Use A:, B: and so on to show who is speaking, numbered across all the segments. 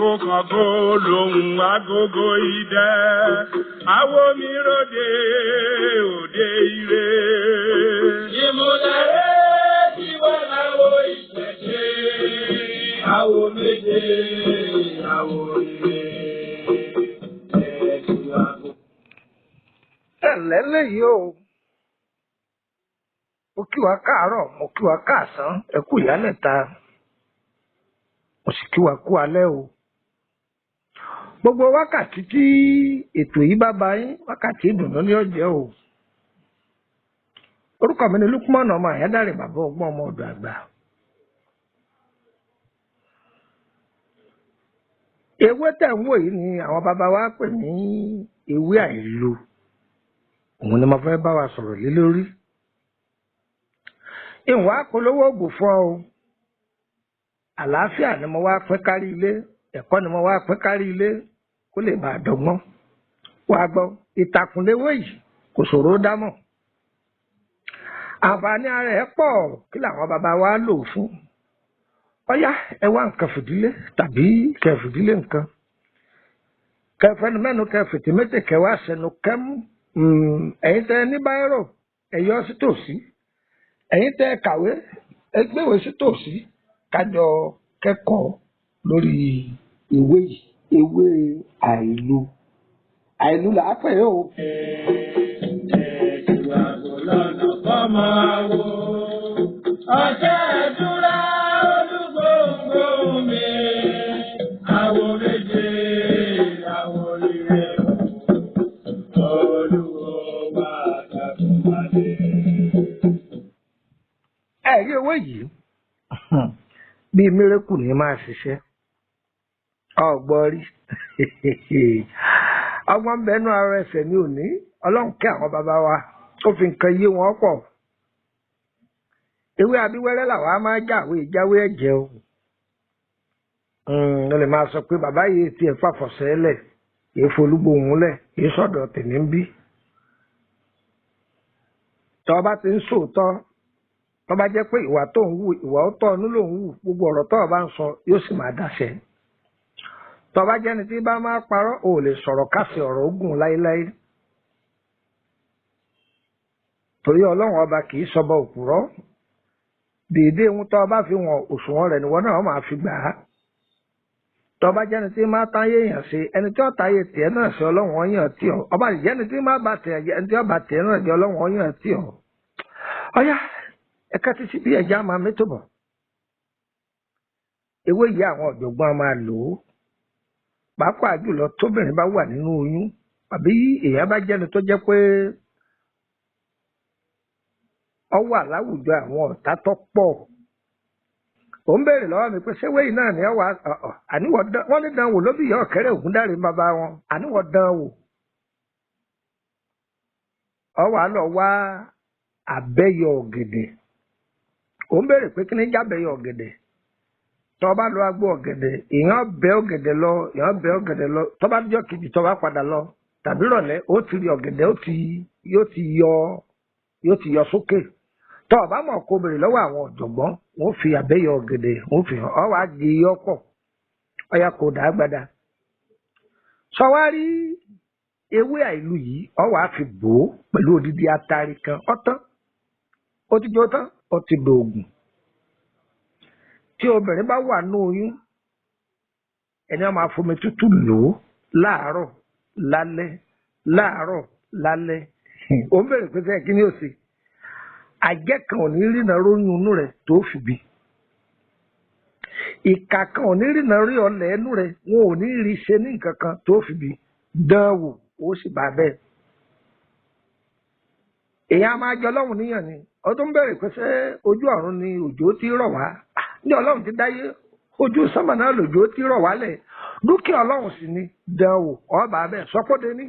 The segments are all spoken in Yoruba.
A: Kàngó lòun agogo idẹ. Àwo mi ròde òde ire.
B: Ìmùlẹ̀ rẹ̀ ti wá láwo ìṣẹ̀ṣe. Àwo méje, àwo ire. Ẹ̀sùn àgbo.
C: Ẹ̀lẹ́ léyìí o, mo kí wa káàárọ̀, mo kí wa káàsán, ẹ kú ìyálẹ̀ta, mo sì kí wa kú alẹ́ o. Gbogbo wákàtí tí ètò yìí bá ba yín, wákàtí ìdùnnú ni ó jẹ́ o. Orúkọ mi ni Lukman ọmọ Àyándàrè, bàbá ọgbọ́n, ọmọ ọ̀dọ̀ àgbà. Ewé tẹ̀ ń wò yìí ni àwọn bàbá wa pè ní ewé àìlò. Òun ni mo fẹ́ bá wa sọ̀rọ̀ lé lórí. Ìwọ̀n apolówó oògùn fún ọ o. Àlàáfíà ni mo wá pín kárí ilé, ẹ̀kọ́ ni mo wá pín kárí ilé kó lè bàa dọ́gbọ́n. Wàá gbọ́, ìtàkùn léwé yìí kò ṣòro dámọ̀. Àǹfààní ara ẹ̀ pọ̀. Kí làwọn bàbá wa lò fún? Ọ̀yá, ẹ wá nǹkan fìdílé tàbí kẹ fìdílé nǹkan. Kẹfẹnumẹ́nu kẹfìtì méjì kẹwàá sẹnu kẹmú. Ẹ̀yin tẹ ní báírò, ẹ yọ sí tòsí. Ẹ̀yin tẹ kàwé, ẹ gbéwèé sí tòsí, kájọ kẹ́kọ̀ọ́ lórí ewé yìí, ewé àìlú. Àìlú là á pè é o.
B: Ẹ̀sùn àgbo lọ́nà fọ́mọ àwo. Ọ̀sẹ̀ ìtura olúgbòǹgbò mi. Àwo méje, àwo ire. Olúwo máa dàgbò wálé.
C: Ẹ̀rí ewé yìí, bíi mírèkù ní máa ṣiṣẹ́. Ọgbọ́n rí ọgbọ́n ń bẹnu ara ẹsẹ̀ ní òní. Ọlọ́run kẹ́ àwọn bàbá wa, ó fi nǹkan yé wọn pọ̀. Ewé abíwẹ́rẹ́ làwa máa jáwé jáwé ẹ̀jẹ̀ o. Ó lè máa sọ pé bàbá yìí tiẹ̀ fàfọ̀sẹ́ lẹ̀, kìí folúgbòhùn lẹ̀, kìí sọ̀dọ̀ tèmi ń bí. Tọ́ bá ti ń sòótọ́, tó bá jẹ́ pé ìwà tó ń wù, ìwà ó tọ́ inú ló ń wù, gbogbo ọ̀rọ̀ tó o bá ń sọ yóò sì máa dáṣẹ. Tó bá jẹ́ni tí bá máa parọ́, ò lè sọ̀rọ̀ káṣí ọ̀rọ̀ ogun láéláé, torí Ọlọ́run ọba kì í sọba òpùrọ́. Dèédé ohun tó o bá fi wọn òṣùwọ̀n rẹ̀ níwọ náà máa fi gbà á. Tó bá jẹ́ni tí máa táyé èèyàn ṣe, ẹni tí ó táyé tiẹ̀ náà ṣe, Ọlọ́run ọyàn tí ọ. Ọba jẹ́ni tí máa bá tiẹ̀ jẹ́, ẹni tí ó bá tiẹ̀ náà jẹ́, Ọlọ́run ọyàn tí ọ. Ọyá, ẹ̀ka títí bí ẹja máa mẹ́tò bọ̀. Ewé yìí, àwọn ọ̀jọ̀gbọ́n máa lò ó, pàápàá jùlọ tóbìnrin bá wà nínú oyún, àbí èèyàn bá jẹ́ni tó jẹ́ pé ọ wà láwùjọ àwọn ọ̀tá tó pọ̀. Ò ń béèrè lọ́wọ́ mi pé ṣéwé yìí náà ni ọ wà ọ̀ àníwọ̀ dán. Wọ́n ní dán wò ló bí ìyá ọ̀kẹ́rẹ́ Ògúndáre bàbá wọn. Àníwọ̀ dán wò. Ọ wà lọ wá àbẹ́yọ ọ̀gẹ̀dẹ̀. Ò ń béèrè pé kí ni jábẹ́yọ ọ̀gẹ̀dẹ̀. Tọ́ bá lọ agbó ọ̀gẹ̀dẹ̀, èèyàn bẹ́ ọ̀gẹ̀dẹ̀ lọ, èèyàn bẹ́ ọ̀gẹ̀dẹ̀ lọ. Tọ́ bá jọ́ kejì, tọ́ bá padà lọ tàbí rọ̀lẹ́, ó ti rí ọ̀gẹ̀dẹ̀, ó ti yóò ti yọ, yóò ti yọ sókè. Tọ́ ọ bá mọ̀, kó béèrè lọ́wọ́ àwọn ọ̀jọ̀gbọ́n, wọ́n fi àbẹ́yọ ọ̀gẹ̀dẹ̀, wọ́n fi hàn ọ́. Wàá di iyọ́ pọ̀, ọ̀yà kò dà á gbada. Sọwárí ewé àìlú yìí, ọ wàá fi bò ó pẹ̀lú odidi atari kan. Ọ̀tán, ó ti jó tán, ó ti dòògùn. Tí obìnrin bá wà ní oyún, ẹni á máa fomi tútù lò ó láàárọ̀ lálẹ́, láàárọ̀ lálẹ́. Ó ń bèrè pé sẹ́yìn kí ni ó ṣe? Àjẹ́ kan ò ní rìnà róyún inú rẹ̀ tó fi bí. Ìkà kan ò ní rìnà rí ọlẹ̀ ẹnu rẹ̀, wọn ò ní rí ṣe ní nǹkan kan tó fi bí. Dán wò, ó sì bá bẹ́ẹ̀. Èèyàn á máa jẹ Ọlọ́run níyàn ni. Ó tún bèrè pé ṣé ojú ọ̀run ni òjò ti rọ̀ wá? Ní Ọlọ́run ti dáyé, ojú sánmà náà lòjò ti rọ̀ wálẹ̀. Dúkìá Ọlọ́run sì ni. Dán wò, ọba bẹ́ẹ̀ sọpọ́dé ní.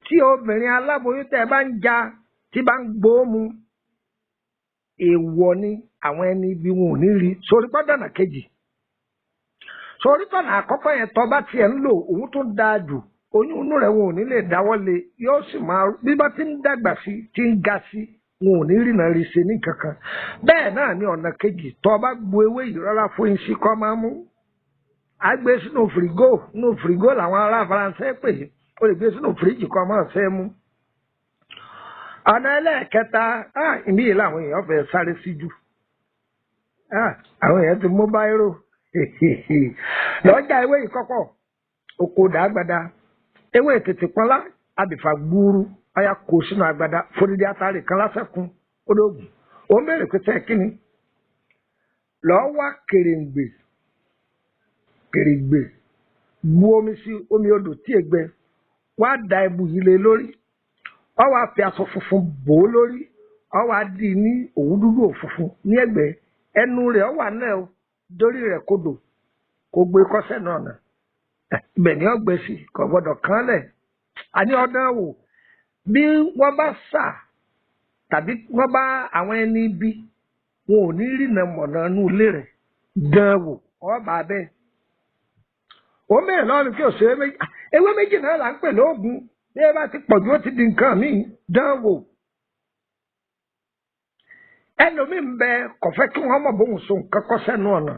C: Tí obìnrin aláboyún tẹ́ ẹ bá ń ja, tí bá ń gbó mu, èèwọ̀ ni, àwọn ẹni ibi wọn ò ní rí sórí pọ́dọ̀nà kejì. Sórí tọ̀nà àkọ́kọ́ yẹn, tọ́ bá tiẹ̀ ń lò, òun tó dáa jù, oyún inú rẹ̀ wọn ò ní lè dáwọ́ lé, yóò sì máa bí bá ti ń dàgbà sí, ti ń ga sí, wọn ò ní rìnà rí ṣe ní kankan. Bẹ́ẹ̀ náà ni ọ̀nà kejì. Tọ́ bá gbo ewé yìí rárá fún iṣẹ́ kọ́ máa mú. Á gbé sínú fìrígò, nínú fìrígò làwọn ará Faransé pè é. O lè gbé sínú fìríjì kan mọ́ ṣe é mú. Ọ̀nà ẹlẹ́ẹ̀kẹta, ìmí yìí làwọn èèyàn fẹ́ sáré sí jù. Àwọn èèyàn ti mú báírò. Lọ́jà ewé ìkọ́kọ̀, oko dàgbàdà, ewé tètè pọ́nlá, abìfà gbúurú, ọya kó sínú agbada, fódìdí atari kan lásán kún, ó dógùn. Ó ń béèrè pé sẹ́ẹ̀ kí ni? Lọ́ọ́ wá kèrèǹgbè, kèrèǹgbè, bu omi sí omi odò tí ègbẹ, wá da ẹbu yìí lé lórí, ó wá fi aṣọ funfun bò ó lórí, ó wá dì í ní òwú dúdú òfunfun ní ẹ̀gbẹ́, ẹnu rẹ̀ ó wà náà o, dórí rẹ̀ kodò, kó gbé kọ́sẹ̀ náà nà. Ibẹ̀ ni ó gbé sí, kò gbọ́dọ̀ kán lẹ̀. Àní ọdún wò, bí wọ́n bá sà tàbí wọ́n bá àwọn ẹni bí, wọn ò ní rìnà mọ̀nà inú ilé rẹ̀ dán wò, ọba bẹ́ẹ̀. Ó mẹ́rin lọ́rùn kí òṣèré méjì, ewé méjì náà là ń pè lóògùn, bí ẹ bá ti pọ̀jù ó ti di nǹkan míì, dán wò. Ẹlòmíì ń bẹ kò fẹ́ kí wọ́n mọ̀ bóun so nǹkan kọ́ sẹ́nu ọ̀nà.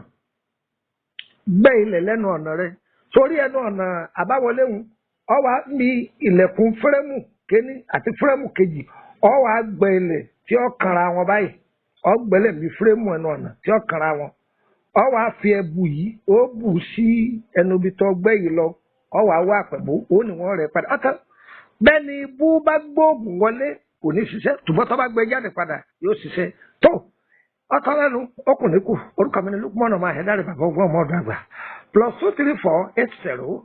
C: Gbẹ́ ilẹ̀ lẹ́nu ọ̀nà rẹ̀. Sórí ẹnu ọ̀nà àbáwọlé ń, ọ wá mi ilẹ̀kùn fúrẹ́mù kéní àti fúrẹ́mù kejì, ọ wá gbẹ́ ilẹ̀ tí ó kanra wọn báyìí. Ọ gbẹ́lẹ̀ mi fúrẹ́mù ẹnu ọ̀nà tí ó kanra wọn. Ọ wá fi ẹbu yìí, ó bù sí ẹnu ibi tó gbẹ́ yìí lọ. Ọ wá wá pẹ̀bú, ó ní wọ́n rẹ̀ padà. Ọ̀tán bẹ́ẹ̀ ni bú bá gbóògùn wọlé kò ní ṣiṣẹ́, tùbọ̀ tó bá gbé jáde padà yóò ṣiṣẹ́. Tó ọtọ lẹ́nu okùnrin kù, orúkọ mi ni Lukman ọmọ Ahẹ́dárì bàbá ogún ọmọ ọdún àgbà. +234 80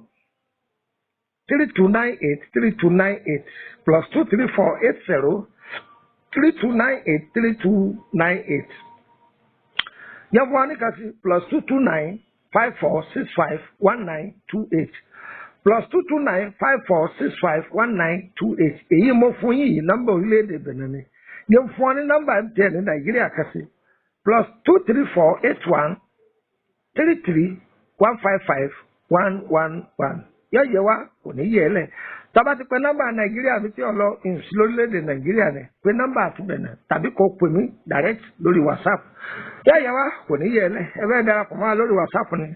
C: 3298 3298 +234 80 3298 3298. Yẹn fún wa ní kasi +229 54 65 1928 +229 54 65 1928. Èyí mo fún yín yìí nọ́mbà orílẹ̀-èdè Benin ni. Yẹn fún wa ní nọ́mbà MTN ní Nàìjíríà kasi +234 81 33 155 111. Yóò yẹ wá, kò ní yẹ ẹ lẹ̀. Tọ́ba ti pe nọ́mbà Nàìjíríà mi tí ò lọ ìsí lórílẹ̀-èdè Nàìjíríà ni, pe nọ́mbà àti Benin tàbí kò pè mí direct lórí WhatsApp. Yóò yẹ wá, kò ní yẹ ẹ lẹ̀. Ẹ bẹ́ẹ̀ darapọ̀ mọ́ wa lórí WhatsApp ni.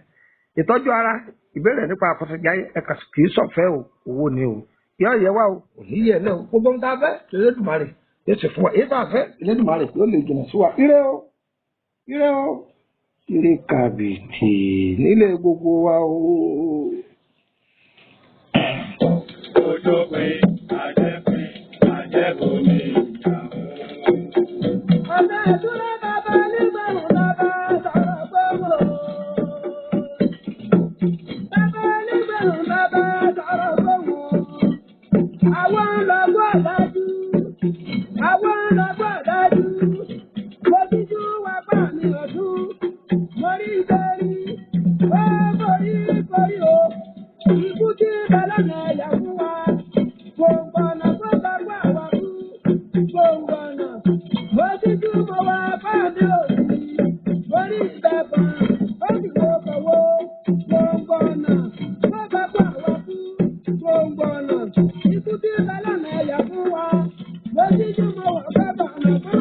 C: Ìtọ́jú ara, ìbéèrè nípa àkọsẹ̀jáyé, ẹ̀ka kì í sọ̀fẹ́ o, owó ni o. Yóò yẹ wá o, kò ní yẹ ẹ lẹ̀ o. Gbogbo ń ta fẹ́, Elédùmarè yóò sì fún wa. Èyí tá a fẹ́, Elédùmarè yóò lè jìnnà sí wa. Ire o, ire o, ire kàbìtì nílé gbogbo wa o.
B: Ojópin, àjẹpin, àjẹbomi ìjà o.
D: Ọ̀sẹ̀ ìdúró bàbá nígbàrún bàbá sọ̀rọ̀ gbòòrò. Bàbá nígbàrún bàbá sọ̀rọ̀ gbòòrò. Àwọn lọ́gbọ́ dájú. Àwọn lọ́gbọ́ dájú. Mo díjú wá bá mi ọdún. Mo rí bẹ́rí. Ó borí borí o. Ikú tí balọ̀nà ẹ̀yà fún wa. Gbòǹgbò ọ̀nà tó bá gbà wá kú. Gbòǹgbò ọ̀nà. Mo díjú mo wá bá mi òsì. Mo rí ìbẹ̀bọ̀n. Ó sì wo kọ̀wọ́. Gbòǹgbò ọ̀nà tó bá gbà wá kú. Gbòǹgbò ọ̀nà. Ikú tí balọ̀nà ẹ̀yà fún wa. Mo díjú mo wá bá ọ̀nà tó